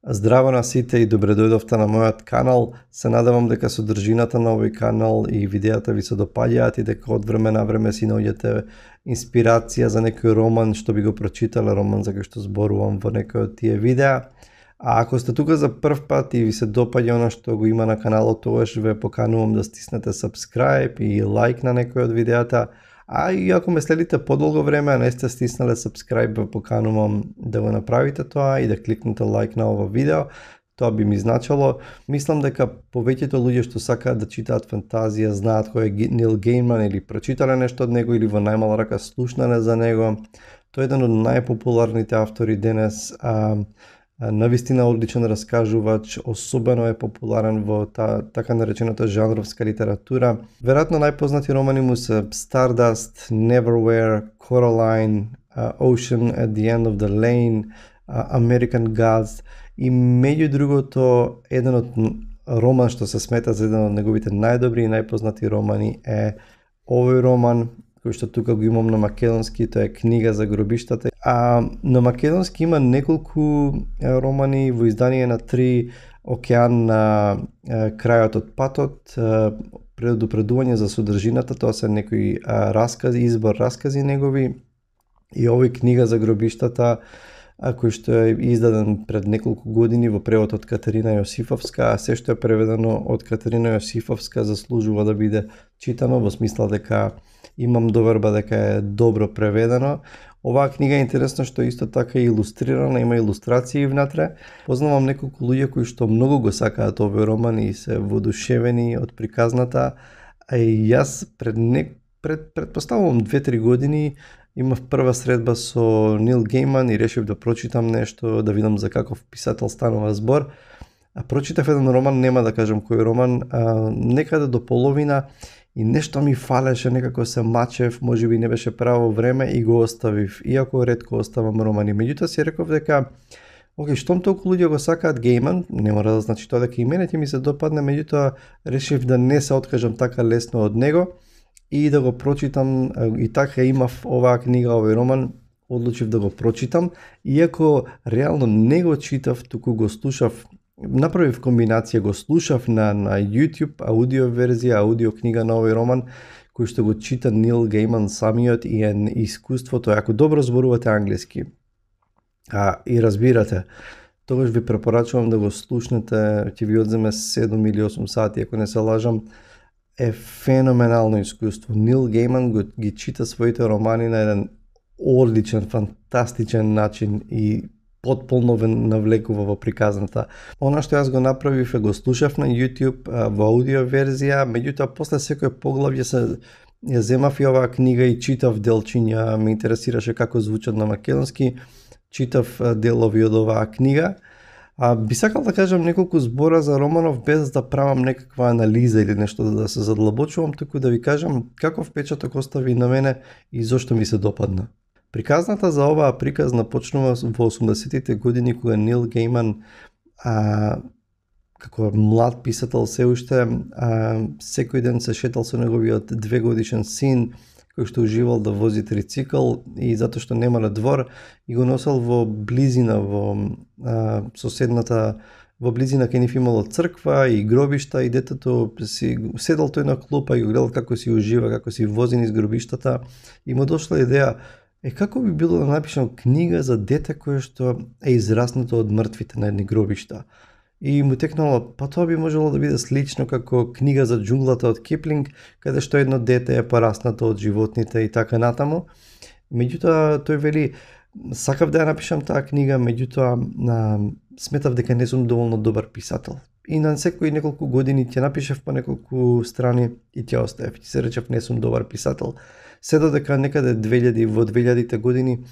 Здраво на сите и добре дојдовте на мојот канал. Се надевам дека содржината на овој канал и видеата ви се допаѓаат и дека од време на време си наоѓате инспирација за некој роман што би го прочитале, роман за кој што зборувам во некој од тие видеа. А ако сте тука за прв пат и ви се допаѓа она што го има на каналот, тогаш ве поканувам да стиснете subscribe и лайк на некој од видеата. А и ако ме следите подолго време, а не сте стиснале subscribe, ве поканувам да го направите тоа и да кликнете лайк на ова видео. Тоа би ми значило. Мислам дека повеќето луѓе што сакаат да читаат фантазија знаат кој е Нил Гейман или прочитале нешто од него или во најмала рака слушнале за него. Тој е еден од најпопуларните автори денес. Навистина одличен раскажувач, особено е популарен во така наречената жанровска литература. Веројатно најпознати романи му се Stardust, Neverwhere, Coraline, Ocean at the End of the Lane, American Gods и меѓу другото еден од роман што се смета за еден од неговите најдобри и најпознати романи е овој роман кој што тука го имам на македонски, тоа е Книга за гробиштата. На македонски има неколку романи во издание на 3, Океан на крајот од патот, Предупредување за содржината, тоа се некои раскази, избор раскази негови, и овој Книга за гробиштата, кој што е издаден пред неколку години во превод од Катерина Јосифовска, а се што е преведено од Катерина Јосифовска заслужува да биде читано, во смисла дека имам доверба дека е добро преведено. Оваа книга е интересно што исто така е илустрирана, има илустрации внатре. Познавам неколку луѓе кои што многу го сакаат овој роман и се воодушевени од приказната. И јас предпоставувам 2-3 години имав прва средба со Нил Гейман и решив да прочитам нешто, да видам за каков писател станува збор. Прочитав еден роман, нема да кажам кој роман, некаде до половина и нешто ми фалеше, некако се мачев, можеби не беше право време и го оставив, иако ретко оставам романи. Меѓутоа си реков дека окей, штом толку луѓе го сакаат Гейман, не мора да значи тоа дека и мене ќе ми се допадне, меѓутоа решив да не се откажам така лесно од него и да го прочитам. И така имав оваа книга, овој роман, одлучив да го прочитам, иако реално не го читав, туку го слушав. Направив комбинација, го слушав на YouTube аудио верзија, аудио книга на овој роман, кој што го чита Нил Гейман самиот и е искуството, ако добро зборувате англиски и разбирате, тогаш ви препорачувам да го слушнете, ќе ви одземе 7 или 8 сати, ако не се лажам. Е феноменално искуство. Нил Гейман ги чита своите романи на еден одличен, фантастичен начин и потполно навлекува во приказната. Она што јас го направив е го слушав на YouTube во аудио верзија, меѓутоа после секој поглавје ја земав и оваа книга и читав делчиња, ме интересираше како звучат на македонски, читав делови од оваа книга. Би сакал да кажам неколку збора за романов без да правам некаква анализа или нешто да се задлабочувам, туку да ви кажам каков печаток остави на мене и зошто ми се допадна. Приказната за оваа приказна почнува во 80-тите години, кога Нил Гейман, како млад писател се уште, секој ден се шетал со неговиот 2-годишен син, кој што уживал да вози трицикл и затоа што немале двор, и го носел во близина, во соседната, во близина кај нив имало црква и гробишта, и детето си седал тој на клупа и го гледал како си ужива, како си вози низ гробиштата, и му дошла идеја, како би било да напишам книга за дете кое што е израснато од мртвите на едни гробишта. И му текнало, па тоа би можело да биде слично како Книга за џунглата од Киплинг, каде што едно дете е пораснато од животните и така натаму. Меѓутоа тој вели, сакав да ја напишам таа книга, меѓутоа сметав дека не сум доволно добар писател. И на секои неколку години ќе напишев по неколку страни и ќе оставев. Ќе се речев не сум добар писател. Се додека некаде во 2000-те години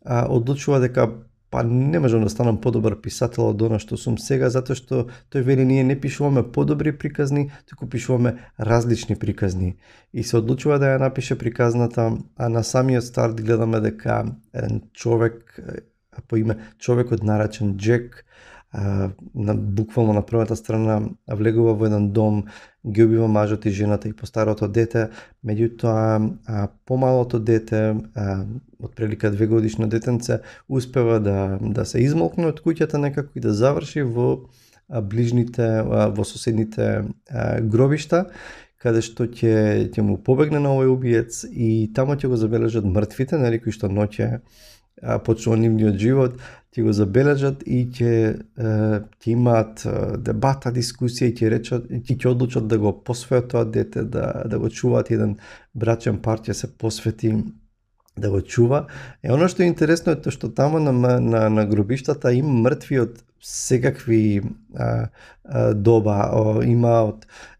одлучува дека па не можам да станам подобар писател од она што сум сега, затоа што тој вели ние не пишуваме подобри приказни, туку пишуваме различни приказни. И се одлучува да ја напише приказната, а на самиот старт гледаме дека еден човек по име човекот наречен Джек буквално на првата страна влегува во еден дом, ги убива мажот и жената и постарото дете, меѓутоа помалото дете, отприлика 2 годишно детенце, успева да се измолкне од куќата некако и да заврши во ближните, во соседните гробишта, каде што ќе му побегне на овој убиец и тамо ќе го забележат мртвите, нели, кои што ноќе почнува нивниот живот, ќе го забележат и ќе имаат дебата, дискусија и ќе одлучат да го посвојат тоа дете, да го чуваат. Еден брачен пар ќе се посвети да го чува. Оно што е интересно е тоа што тамо на гробиштата има мртви од секакви доба.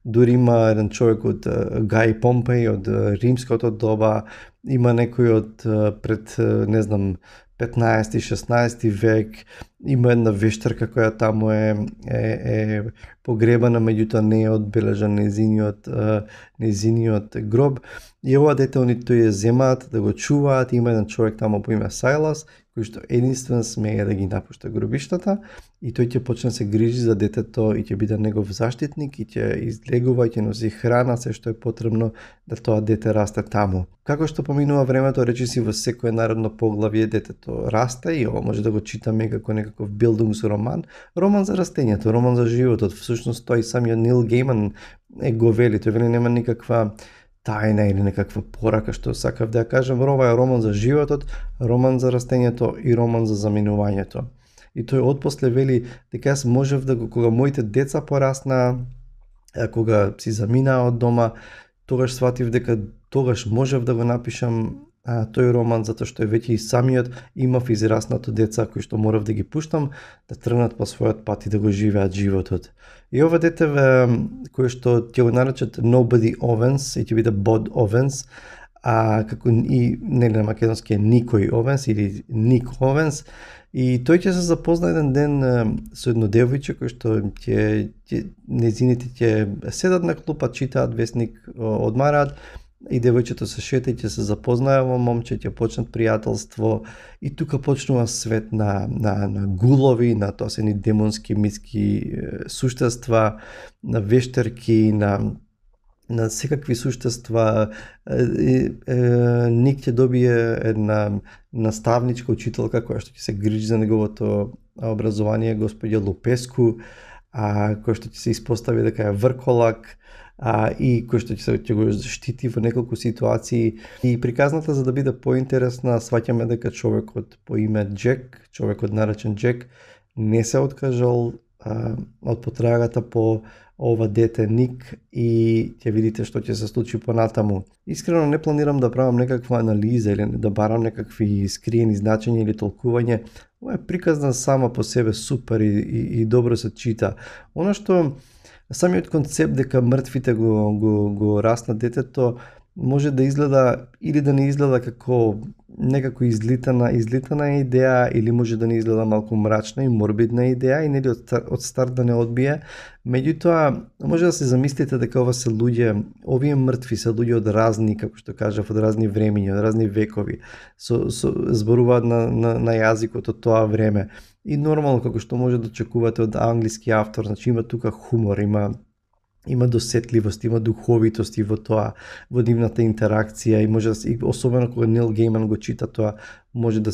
Дури има еден човек од Гај Помпеј од римското доба, има некој од пред, не знам, 15-16 век, има една вештарка која тамо е погребана, меѓутоа не е одбележан незиниот гроб. И ова дете они тој ја земаат да го чуваат. Има еден човек тамо по име Сайлас, кој што единствен смее да ги напушта гробиштата и тој ќе почне се грижи за детето и ќе биде негов заштитник и ќе излегува и ќе носи храна, се што е потребно да тоа дете расте таму. Како што поминува времето, речиси во секое наредно поглавје детето расте и ова може да го читаме како некаков билдингсроман, роман за растењето, роман за животот. Всушност тој самиот Нил Гейман го вели, тој вели нема никаква тајна или некаква порака што сакав да ја кажам. Ова е роман за животот, роман за растењето и роман за заминувањето. И тој отпосле вели дека јас можев да го, кога моите деца пораснаа, кога си заминаа од дома, тогаш сватив дека тогаш можев да го напишам тој роман, затоа што веќе и самиот имав израснато деца кои што морав да ги пуштам да тргнат по својот пат и да го живеат животот. И ова дете кое што ќе го наречат Nobody Ovens и ќе биде Bod Ovens, како и нели на македонски е Никој Овенс или Ник Овенс, и тој ќе се запозна еден ден со едно девојче кој што незините ќе седат на клупа, читаат весник, одмараат, и девојчето се шета и ќе се запознае во момче, ќе почнат пријателство и тука почнува свет на гулови, на тоа се ни демонски митски суштества, на вештарки, на секакви суштества. Ник ќе добие една наставничка, учителка која што ќе се грижи за неговото образование, господја Лупеску, која што ќе се испостави дека е врколак, и кој што ќе го заштити во неколку ситуации. И приказната, за да биде поинтересна, сваќаме дека човекот по име Джек, човекот наречен Джек, не се откажал од потрагата по ова дете Ник и ќе видите што ќе се случи понатаму. Искрено не планирам да правам некаква анализа или да барам некакви скриени значења или толкување. Ова е приказна сама по себе супер и добро се чита. Она што самиот концепт дека мртвите го раснат детето може да изгледа или да не изгледа како некако излитана идеја, или може да не изгледа малку мрачна и морбидна идеја и нели од старт да не одбие. Меѓутоа, може да се замислите дека ова се луѓе, овие мртви се луѓе од разни, како што кажав, од разни времиња, од разни векови, зборуваат на јазикот од тоа време. И нормално, како што може да очекувате од англиски автор, значи има тука хумор, има досетливост, има духовитост и во тоа, во нивната интеракција и може да особено кога Нил Гейман го чита тоа, може да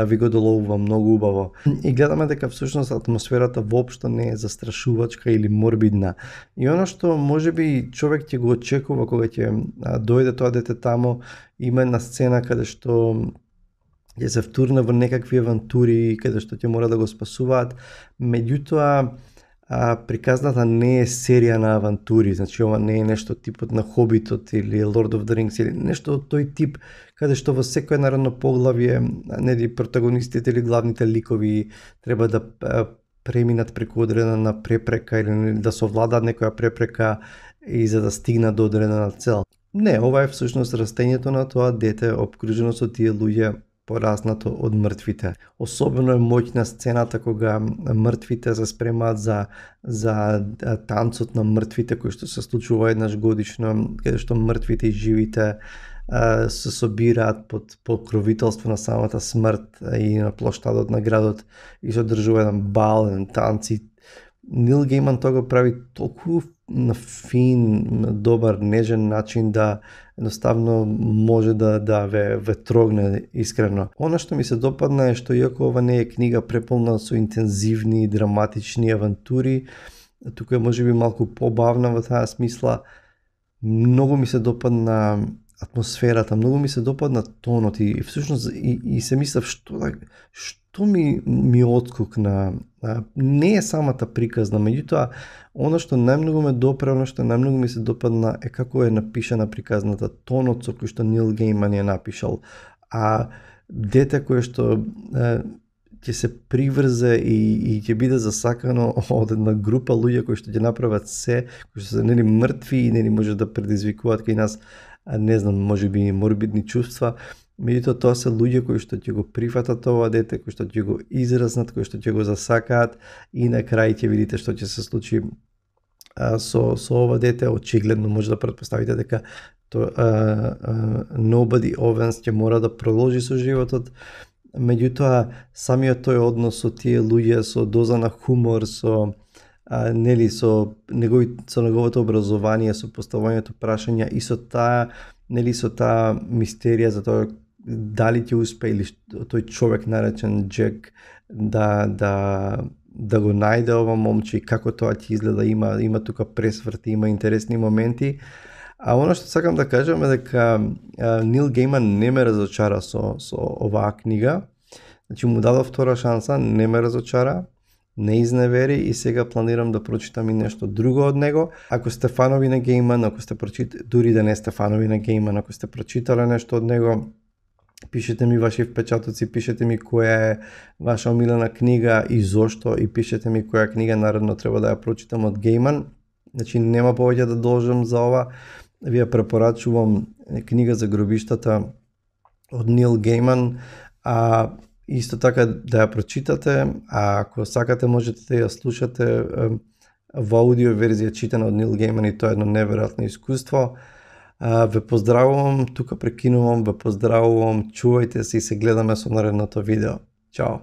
ви го доловува многу убаво. И гледаме дека всушност атмосферата воопшто не е застрашувачка или морбидна. И оно што можеби човек ќе го очекува кога ќе дојде тоа дете тамо, има една сцена каде што ќе се втурне во некакви авантури, каде што ќе мора да го спасуваат, меѓутоа приказната не е серија на авантури, значи ова не е нешто типот на Хобитот или Lord of the Rings или нешто од тој тип, каде што во секое наредно поглавје нели протагонистите или главните ликови треба да преминат преку одредена препрека или да совладаат некоја препрека и за да стигнат до одредена цел. Не, ова е всушност растењето на тоа дете обкружено со тие луѓе пораснато од мртвите. Особено е моќна сцената кога мртвите се спремаат за танцот на мртвите кој што се случува еднаш годишно, каде што мртвите и живите се собираат под покровителство на самата смрт и на плоштадот на градот и се одржува еден бал, еден танци. Нил Гейман тоа го прави толку на фин, на добар, нежен начин да едноставно може да ве трогне искрено. Она што ми се допадна е што иако ова не е книга преполна со интензивни, драматични авантури, тука е можеби малку побавна во таа смисла, многу ми се допадна атмосферата, многу ми се допадна тонот и всушност и се мислев што ми отскокна. Не е самата приказна, меѓутоа она што најмногу ме допре, она што најмногу ми се допадна е како е напишана приказната, тонот со кој што Нил Гейман ја напишал. А дете кое што ќе се приврзе и ќе биде засакано од една група луѓе кои што ќе направат се, кои што се нели мртви и нели може да предизвикуваат кај нас, не знам, можеби морбидни чувства. Меѓутоа тоа се луѓе кои што ќе го прифатат ова дете, кои што ќе го израснат, кои што ќе го засакаат и на крај ќе видите што ќе се случи со ова дете. Очигледно може да претпоставите дека Nobody Owens ќе мора да продолжи со животот. Меѓутоа самиот тој однос со тие луѓе, со доза на хумор, со нели со неговото образование, со поставувањето прашања и со таа мистерија за тоа дали ќе успее или тој човек наречен Джек да го најде ова момче и како тоа ќе изгледа, има тука пресврти, има интересни моменти. А она што сакам да кажам е дека Нил Гейман не ме разочара со оваа книга. Значи му дадов втора шанса, не ме разочара, не изневери и сега планирам да прочитам и нешто друго од него. Ако сте фанови на Гейман, ако сте дури да не сте фанови на Гейман, ако сте прочитале нешто од него, пишете ми ваши впечатоци, пишете ми која е ваша омилена книга и зошто, и пишете ми која книга наредно треба да ја прочитам од Гейман. Значи нема повеќе да должам за ова. Ви ја препорачувам книга за гробиштата од Нил Гейман, а исто така да ја прочитате, а ако сакате можете да ја слушате во аудио верзија читана од Нил Гейман и тоа е едно неверојатно искуство. Ве поздравувам, тука прекинувам, ве поздравувам, чувајте се и се гледаме со наредното видео. Чао!